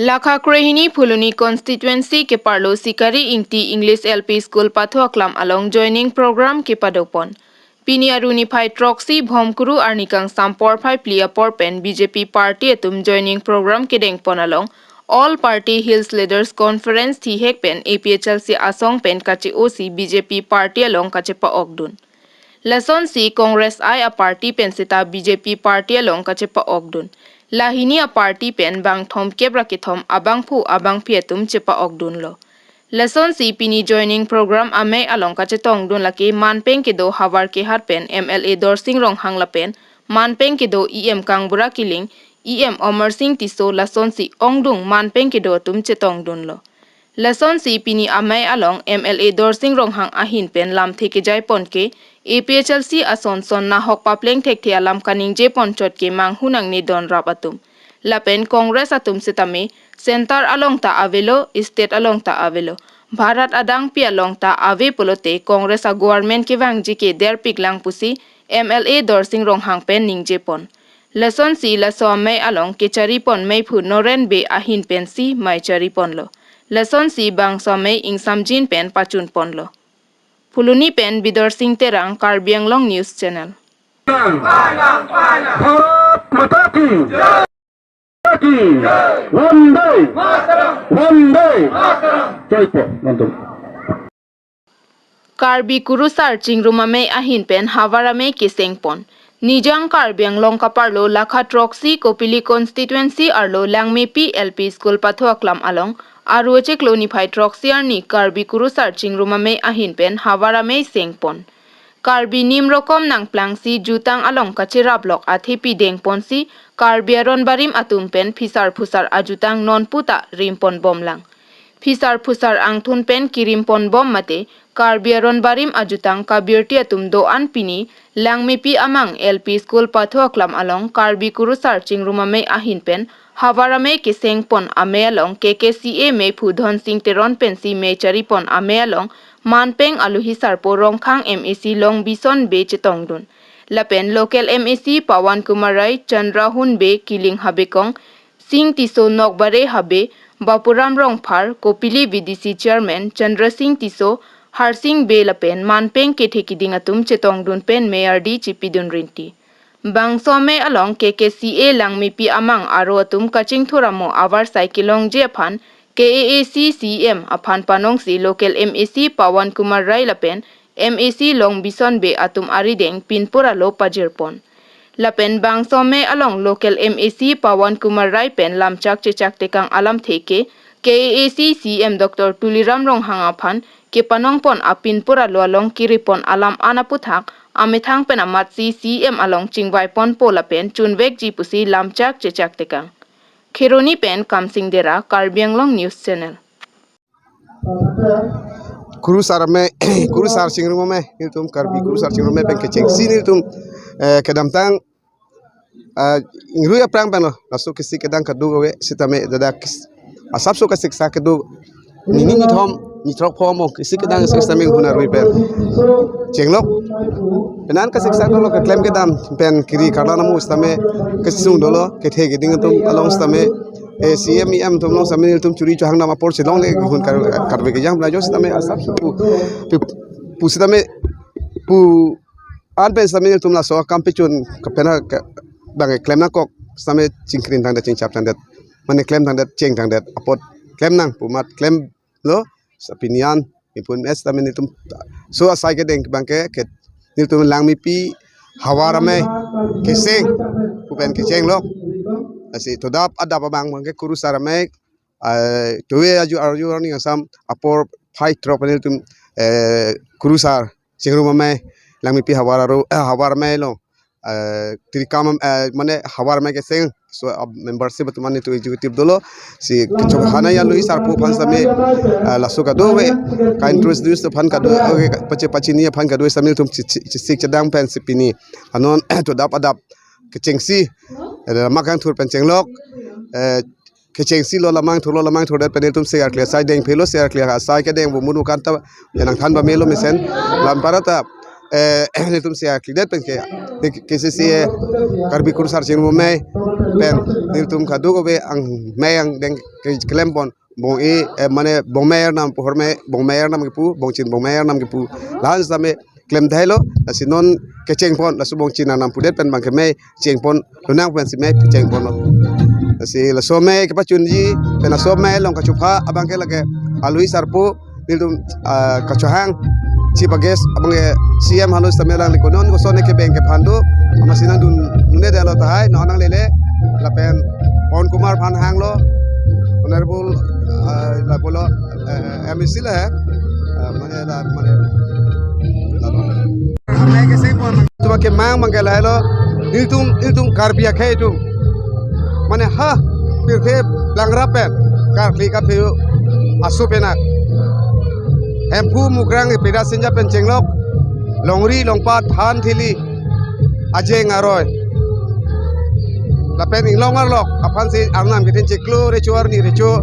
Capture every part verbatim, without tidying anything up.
Lakha krehini Phuloni constituency keparlo Sikari Ingti English L P School pathu aklam along joining program kepadopon. Pini aruni phai throksi Bhomkuru arni kangsam porphai phli apor pen B J P party atum joining program kedengpon along All Party Hills Leaders Conference thihek pen A P H L C asong pen kache-osi B J P party along kachepa-okdun. Lasonsi Congress I a party pen seta B J P party along kachepa-okdun. Lahini a party pen bang thomkep ra kethom abangphu abangphi atum chepa-okdunlo. Lasonsi pini joining program amei along kachetongdun lake manpeng kedo havar kehat pen M L A Dorsing Ronghang lapen manpeng kedo E M Kangbura Killing, E M Amarsing Tisso lasonsi ongdung manpeng kedo atum chetongdunlo. Lasonsi pini amei along M L A Dorsing Ronghang ahin pen lamthe kejaipon ke A P H L C ason son nahok papleng thekthe alam kaningje ponchot ke manghu nangne don rap atum. Lapen Congress atum setame center along ta avelo, state along ta avelo, Bharat adangpi along ta ave pulote Congress a government kevangji ke derpik lang pusi M L A Dorsing Ronghang pen ningjepon. Lasonsi laso amei along kecharipon meiphu Noren Bey ahin pensi mei chariponlo. Lasonsi bangso amei ingsamjin pen pachunponlo. Phuloni pen Bidorsing Terang, Karbi Anglong News Channel. Bharat माता की, की, वंदे, वंदे, जय हो, वंदे। Karbi Kurusar Chingrum Amei ahin pen havar amei kesengpon. Nijang Karbi Anglong kaparlo Lakha throksi Kopili constituency arlo Langmepi L P School pathu aklam along aru chiklo niphai throksi arni Karbi Kurusar Chingrum Amei ahin pen havar amei sengpon. Karbi nim rokom nangplangsi jutang along kachiraplok athepi dengponsi Karbi aron barim atum pen phisar phusar ajutang nonputa rimponbomlang. Phisar phusar angthun pen kirimponbom mate Karbi aron barim ajutang kabirti atum do-an pini Langmepi amang L P School pathu aklam along Karbi Kurusar Chingrum Amei ahin pen havar amei kesengpon amei along K K C A meiphu Dhonsing Teron pensi mei charipon amei along manpeng aluhi sarpo Rongkhang M A C Longbison Bey chetongdun. Lapen local M A C Pawan Kumar Rai, Chandrahun Bey, Kiling Habekong, Sing Tisso Nokbare Habe, Bapuram Rongphar, Kopili V D C Chairman Chandra Sing Tisso, Harsing Bey lapen manpeng kethe kiding atum chetongdun pen mei ardi chipidun rinti. Bangso amei along K K C A Langmepi amang aro atum kachingthur amo avarsai kelongji aphan K A A C C M aphan panongsi local M A C Pawan Kumar Rai lapen M A C Longbison Bey atum arideng pinpur alo pajirpon. Lapen bangso amei along local M A C Pawan Kumar Rai pen lamchak chechak tekang alamthe ke K A A C C M Doctor Tuliram Ronghang aphan kepanongpon apinpur alo along kiripon alam an aputhak amethang pen amatsi C M along chingvaiponpo lapen chunvekji pusi lamchak chechak tekang. Kheroni pen Kamsing Dera, Karbi Anglong News Channel. Kurusar amei, Kurusar Chingrum Amei, nelitum Karbi Kurusar Chingrum Amei pen kechengsi nelitum, eh, kedamtang, ah, ingrui aphrang pen lo, laso kesik kedang kado kave sitame dadak kes-, asapso kasiksa kedo nini nithom nithrok pho mo kesik kedang sitame huna rui pen chenglok. Penan kasiksa dolo keklem kedam pen kiri karlan amu sitame kesung dolo kethe kiding atum along sitame, eh, C M E M atum along sitame nelitum churi chohang dam apor si longle hun kar-, karve kejang belajo sitame asapso pu, pu, pu sitame pu an pen sitame nelitum laso akam pechun kapena ka, bang klem nangkok sitame chingkrin tangdet chingchap tangdet mane klem tangdet cheng tangdet apot klem nang pu amat klemlo. Sapinian ipun mes sitame nelitum so asai kedeng bangke ke nelitum Langmepi havar amei keseng pu pen kechenglo. Lasi todap adap abang bangke Kurusar amei, eh, tuwe aju arju arni asam apor phai throk pen nelitum, eh, Kurusar Chingrum Amei Langmepi havar aro, eh, havar amei lo, eh, tirikam, eh, mane havar amei keseng so, ah, membership atum ani tu executive dolo si kechok hana ya lui sarpo aphan sitame, ah, laso kado ve ka introduce aphan kado, okay, pache pachini aphan kado sitame nelitum chi-, chi-, chisik chedang pen si pini anon todap adap kechengsi, eh, lamang kangthur pen chenglok, eh, kechengsi lo lamang thurlo lamang thurdet pen nelitum C R clear sai deng phelo C R clear asai kedeng bu munu kanta nangthan ba melo mesen lam parata Eh, nelitum si aklidet pen ke, ke, K C C A Karbi Kurusar Chingrum Amei pen nelitum kadokave angmei angdeng ke klempon, bong e, eh, mane bongmei arnam pu, hormei bongmei arnam kepu, bongchin bongmei arnam kepu, la-an sitame klemdai lo, lasi non kechengpon, laso bongchin arnam pudet pen bang kemei chengpon lonang pensi mei chengponlo. Lasi laso mei kepachunji pen laso mei along kachupha abang ke lake alui sarpo nelitum, ah, kachohang chief guest abang ke C M Halo sitame alangli konon koson ke beng kephan do, amatsi nangdun nune dalo tahai, non nanglele lapen Pawan Kumar aphan hanglo, honorable, ah, lapulo, eh, M A C le, eh, mane la, mane la. Tuma kemang abang ke lahelo, nelitum, nelitum Karbi akhei atum, mane ha pirthe langra pen karkli kaphe aso penak, Hemphu Mukrang Pirasinja pen chenglok, longri longpat, than thili, ajeng aroi, lapen inglong arlok aphansi arnam kethen chiklo recho arni recho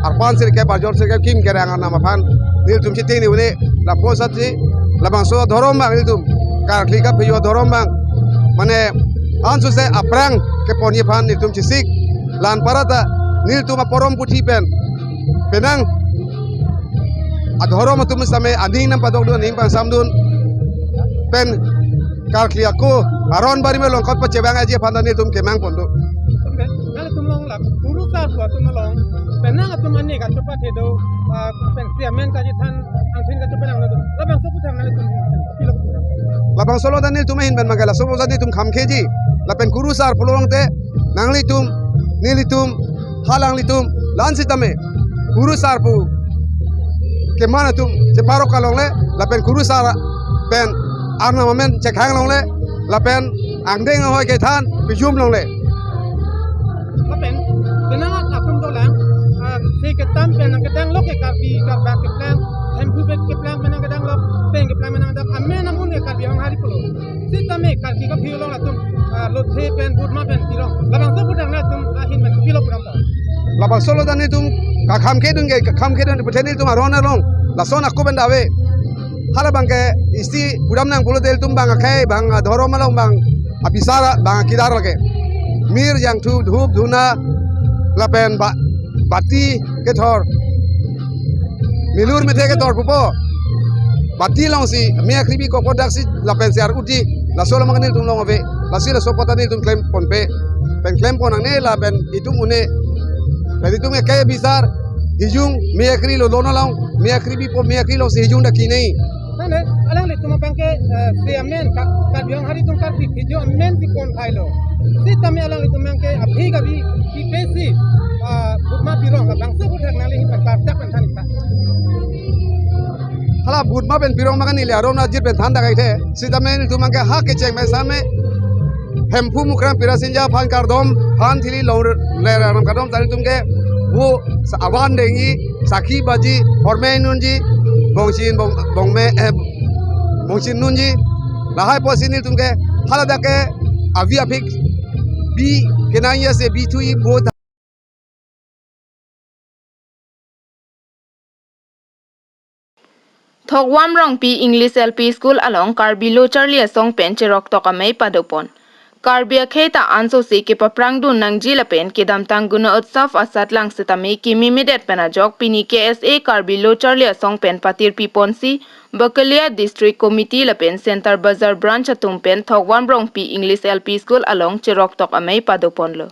arpan sirkep arjor sirkep kim kerang arnam aphan nelitum chitini une. Lapu asatsi labangso adhorom abang nelitum karkli kaphe adhorom abang, mane ansose aphrang keponji aphan nelitum chesik. La-an parata nelitum aporom puthi pen penang adhorom atum sitame aning nangpadokdun, aning pangsamdun pen karkli ako aron barim along kot pachebang aji aphan ta nelitum kemang pon do. Tumbe, nanglitum along la kurusar pu atum along, penang atum ani kachopa thedo, ah, pen chairman kachethan angthin kachopa lang do. Labangso aputhak nanglitum pilo. Labangso along ta nelitum ahin pen abang ke laso aputhak nelitum khamkheji. Lapen kurusar pulo tangte nanglitum, nelitum, halanglitum, la-an sitame kurusar pu keman atum cheparok alongle, lapen kurusar pen arnam amen chekhang longle, lapen angdeng ahoi kethan pijum longle. Lapen penang atum dolang, ah, si ketam pen nangkedanglok ke Karbi Karbak keplang, Hemphu pen keplang pen nangkedanglok, pen keplang pen nangkedang amen amun ke Karbi Honghari pulo. Sitame karkli kaphe along latum, ah, lothe pen, burma pen pirong, labangso aputhak nanglitum ahin pen pilo pudam ta. Labangso along ta nelitum kakhamkhedun ke, kakhamkhedun puthe nelitum aron along lason ako pen dave. Hala abang ke isi pudam nang pulote ilitum bang akhei, bang adhorom along, bang abisar, bang akedar lake. Mir, jangthu, dhup, dhuna, lapen ba-, bati kethor, milur mithe kethor pupo. Bati alongsi me akribi kokot daksi lapensi ar-utji, laso alam nelitum along ave. Lasi laso apot ta nelitum klem ponpe. Pen klem pon nangne lapen itum une, pen itum ke bisar, hijung me akri lo, lon along me akribipo, me akri alongsi hijung dak kinei. Mane, alanglitum abang ke, eh, si amen ka, Karbi Honghari atum karkli phejo amen si pon thailo. Sitame alanglitum abang ke aphi kabi, pipesi, ah, burma pirong, labangso aputhak nangli hin partak pen than ikta. Hala burma pen pirong abang neli aron ajir pen than dak aithe. Sitame nelitum abang ke ha kecheng pen same Hemphu Mukrang Pirasinja aphan kardom, than thili longri, le, le, ram kardom ta nelitum ke vo sa avan dengji, sakhi baji, horme nunji, bongchin bong, bongme, eh, bongchin nunji. Lahai apotsi nelitum ke haladak ke avi aphi bi kenangji ase bi thuji vo tha. Thokvam Rongpi English L P School along Karbi Lo Charli Asong pen cheroktok amei padopon. Karbi akhei ta ansose kepaphrangdun nangji lapen kedamtang Gunotsav asatlang setame kimi medet pen ajok pini K S A Karbi Lo Charli Asong pen patirpi ponsi Bakalia District Committee lapen Center Bazar Branch atum pen Thokvam Rongpi English L P School along cheroktok amei padoponlo.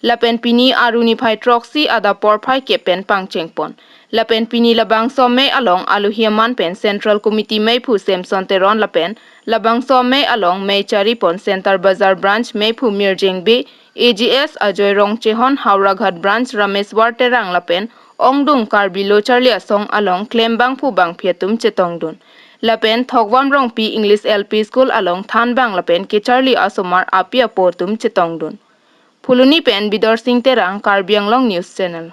Lapen pini aruni phai throksi adap porphai kep pen pangchengpon. Lapen pini labangso amei along alohi aman pen Central Committee meiphu Samson Teron lapen labangso amei along mei charipon Center Bazar Branch meiphu Mirjeng Bey, A G S Ajoy Rongchehon, Howraghat Branch Rameswar Terang lapen ongdung Karbi Lo Charli Asong along klem bangphu bangphi atum chetongdun. Lapen Thokvam Rongpi English L P School along thanbang lapen kecharli asomar api apo atum chetongdun. Phuloni pen Bidor Sing Terang, Karbi Anglong News Channel.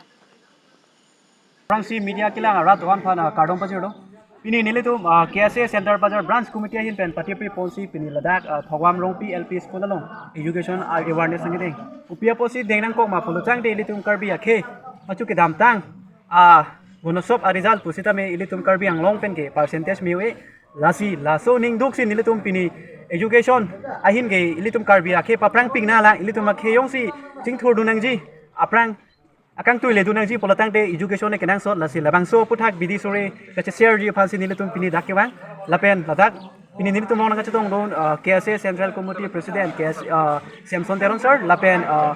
Rangsi media kelang arat doan aphan, ah, kardom pajirlo. Pini nelitum, ah, K S A Center Bazar Branch Committee ahin pen patirpi ponsi pini ladak, ah, Thokvam Rongpi L P School along education, ah, awareness nangkedeng. Kopi apotsi deng nangkok ma pulo tangte ilitum Karbi akhei achu kedamtang, ah, Gunotsav a-result pusitame ilitum Karbi Anglong pen ke percentage me-ove. Lasi, laso ningduk si nelitum pini education ahin ke ilitum Karbi akhei paprang ping nanglang, ilitum akhei jongsi chingthur dun nangji, aphrang akangtui le dun nangji pulo tangte education ke kenangsot, lasi labangso aphuthak bidi sore kacheshare ji aphansi nelitum pini dak kevang. Lapen ladak pini nelitum along nangkachetongdun, uh, K S A Central Committee President, K S, uh, Samson Teron sir, lapen, uh,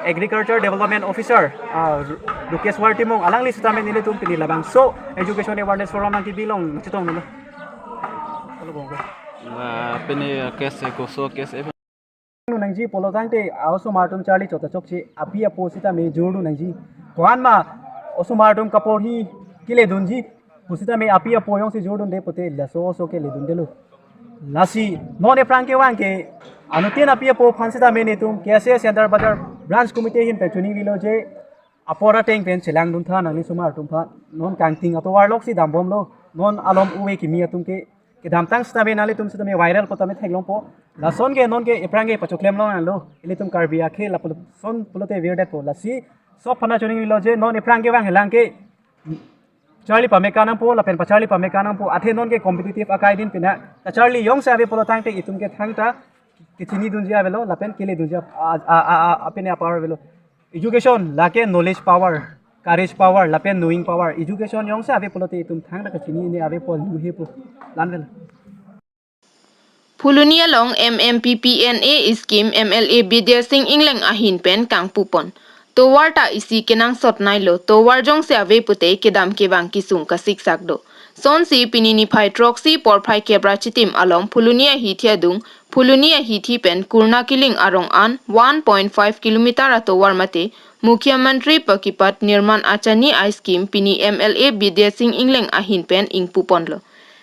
Agriculture Development Officer, uh, Lukesh War Timung, alangli sitame nelitum pini labangso education awareness forum nangkebi along nangchetongdunlo. Halo, Bongko. Na, pini K S A koso, K S A. Dun nangji pulo tangte, a-osomar atum charli chot ta chokche, api apo sitame jor dun nangji. Ko-an ma osomar atum kaporhi kele dunji, pusitame api apo jongsi jor dunde pute laso oso kele dundelo. Lasi, non aphrang kevang ke, anuttin api apo aphan sitame nelitum K S A Center Bazar Branch Committee ahin pen choningri lo je, apor ateng pen chelang dun tha nangli osomar atum aphan. Non kangting atovar lok si dambomlo. Non alom ove kimi atum ke kedamtang sitame nanglitum sitame viral potame theklongpo. Lason ke non ke aphrang ke pachoklem longnanglo. Ilitum Karbi akhei lapuson pulote virdetpo. Lasi, sob aphan choningri lo je non aphrang kevang helang ke charli pame ka nangpo, lapen pacharli pame ka nangpo, athe non ke competitive akai din pina. Ta charli jongsi ave pulo tangte itum ke thangta kechini dunji avelo, lapen kele dunji ap-, a, a, a, a, apine apar avelo. Education lake knowledge power, courage power, lapen knowing power. Education jongsi ave pulote itum thangta kechini ne ave pu luhe pu. Lan avelo. Phuloni along M M P P N A scheme M L A Bidya Sing Engleng ahin pen kangpupon. Tovar ta isi kenangsot nailo, tovar jongsi ave pute kedam kevang kesung kasiksak do. Sonsi pini niphai throksi porphai kep ra chitim along Phuloni ahithi adung, Phuloni ahithi pen Kurna Kiling arong an one point five kilometer atovar mate Mukhyamantri Pakipat Nirman Achani a-scheme pini M L A Bidya Sing Engleng ahin pen ingpuponlo.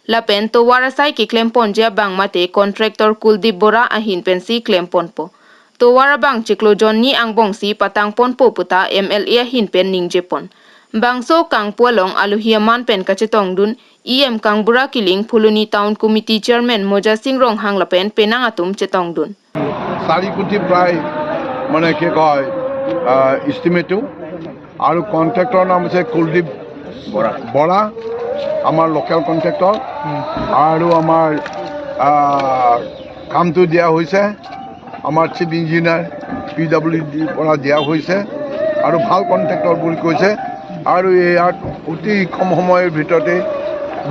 Lapen tovar asai keklemponji abang mate contractor Kuldeep Bora ahin pensi klemponpo. Tovar abang chiklo jonni angbongsi patangponpo puta M L A ahin pen ningjepon. Bangso kangpu along alohi aman pen kachetongdun, E M Kangbura Kiling, Phuloni Town Committee Chairman Moja Sing Ronghang lapen penang atum chetongdun. চাৰি কোটি প্ৰায়, মানে কি কয়, আহ, এষ্টিমেটো। আৰু কণ্ট্ৰেক্টৰৰ নাম হৈছে কুলদীপ বৰা। বৰা, আমাৰ লোকেল কণ্ট্ৰেক্টৰ। আৰু আমাৰ, আহ, কামটো দিয়া হৈছে আমাৰ চিফ ইঞ্জিনিয়াৰ পি ডাব্লিউ ডিৰ পৰা দিয়া হৈছে। আৰু ভাল কণ্ট্ৰেক্টৰ বুলি কৈছে। আৰু ইয়াত অতি কম সময়ৰ ভিতৰতে,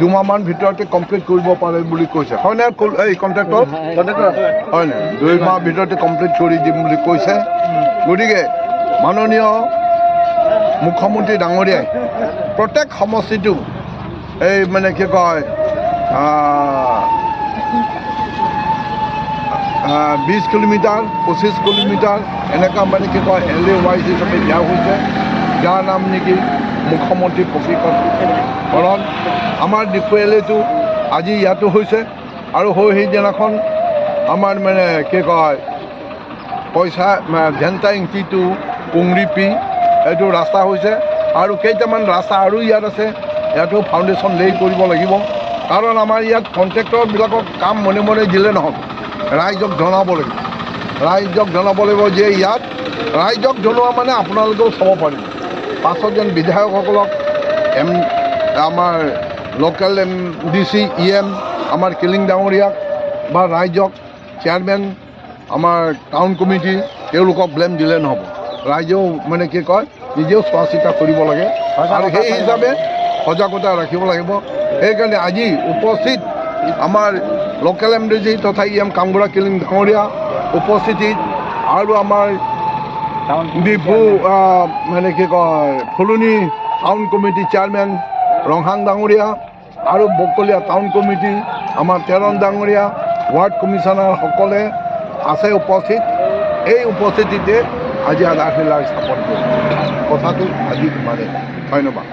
দুমাহমান ভিতৰতে কমপ্লিট কৰিব পাৰে বুলি কৈছে। হয়নে কুল-, এই কণ্ট্ৰেক্টৰ? কণ্ট্ৰেক্টৰ। হয়নে? দুই মাহ ভিতৰতে কমপ্লিট কৰি দিম বুলি কৈছে। গতিকে মাননীয় মুখ্যমন্ত্ৰী ডাঙৰীয়াই প্ৰত্যেক সমষ্টিটো এই মানে কি কয়, আহ, আহ, বিশ কিলোমিটাৰ, পঁচিছ কিলোমিটাৰ, এনেকুৱা মানে কি কয়, এল এ ৱাইজ হিচাপে দিয়া হৈছে, যাৰ নাম নেকি মুখ্যমন্ত্ৰী পকীকৰণ। আমাৰ ডিফু এল এটো আজি ইয়াতো হৈছে আৰু হৈ সেইদিনাখন আমাৰ মানে কি কয়, পইচা, আহ, ভেণ্টা ইংটি টু পুংৰিপি এইটো ৰাস্তা হৈছে আৰু কেইটামান ৰাস্তা আৰু ইয়াত আছে, ইয়াতো ফাউণ্ডেশ্যন লে কৰিব লাগিব। কাৰণ আমাৰ ইয়াত কণ্ট্ৰেক্টৰবিলাকক কাম মনে মনে দিলে নহ'ব, ৰাইজক জনাব লাগিব। ৰাইজক জনাব লাগিব যে ইয়াত ৰাইজক জনোৱা মানে আপোনালোকেও চাব পাৰিব। পাছত যেন বিধায়কসকলক এম, আমাৰ local M D C, E M, আমাৰ কিলিং ডাঙৰীয়াক বা ৰাইজক, চেয়াৰমেন, আমাৰ টাউন কমিটি, তেওঁলোকক ব্লেম দিলে নহ'ব। ৰাইজেও মানে কি কয়, নিজেও চোৱা চিতা কৰিব লাগে আৰু সেই হিচাপে সজাগতা ৰাখিব লাগিব। সেইকাৰণে আজি উপস্থিত আমাৰ লোকেল এম ডি চি তথা ই এম কাংবুৰা কিলিং ডাঙৰীয়া উপস্থিতিত আৰু আমাৰ ডিফু, আহ, মানে কি কয়, ফুলনি টাউন কমিটি চেয়াৰমেন ৰংহাং ডাঙৰীয়া আৰু বকলীয়া টাউন কমিটি, আমাৰ তেৰণ ডাঙৰীয়া, ৱাৰ্ড কমিছনাৰসকলে আছে উপস্থিত। এই উপস্থিতিতে আজি আধাৰশিলা স্থাপন কৰিছে। কথাটো আজি ইমানেই। ধন্যবাদ।